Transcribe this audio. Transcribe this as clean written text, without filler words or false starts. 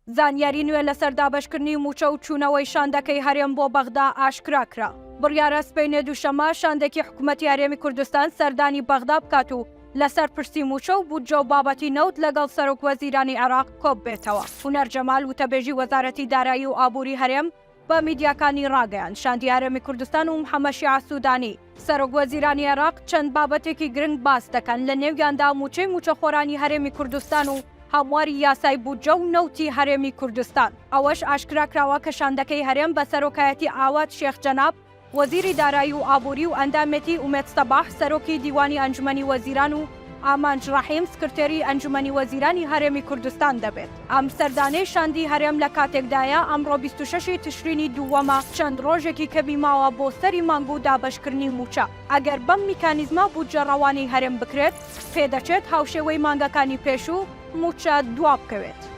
زانیاری نوێ لەسەر دابەشکردنی مووچە و چوونەوەی شاندەکەی هەرێم بۆ بەغدا ئاشکرا کرا. بڕیارە سبەینێ دووشەممە شاندێکی حکومەتی هەرێمی کوردستان سەردانی بەغدا بکات و لەسەر پرسی مووچە و بودجە و بابەتی نەوت لەگەڵ سەرۆکوەزیرانی عێراق کۆببێتەوە. هونەر جەمال، وتەبێژی وەزارەتی دارایی و ئابووری هەرێم بە میدیاکانی ڕاگەیاند، شاندی هەرێمی کوردستان و محەممەد شیاع سوودانی، سەرۆکوەزیرانی عێراق چەند بابەتێکی گرنگ باس دەکەن، لە نێویاندا مووچەی مووچەخۆرانی هەرێمی کوردستان و هەمواری یاسای بودجە و نەوتی هەرێمی کوردستان. ئەوەش ئاشکراکراوە کە شاندەکەی هەرێم بە سەرۆکایەتی ئاوات شێخ جەناب، وەزیری دارایی و ئابووری و ئەندامێتی ئومێد سەباح سەرۆکی دیوانی ئەنجومەنی وەزیران و ئامانج ڕەحیم سکرتێری ئەنجومەنی وەزیرانی هەرێمی کوردستان دەبێت. ئەم سەردانەی شاندی هەرێم لە کاتێکدایە ئەمڕۆ 26 ی تشرینی دووەمە چەند ڕۆژێکی کەمی ماوە بۆ سەری مانگ و دابەشکردنی مووچە، ئەگەر بەم میکانیزمە بودجە ڕەوانەی هەرێم بکرێت پێدەچێت هاوشێوەی مانگەکانی پێشوو مووچە دوابکەوێت.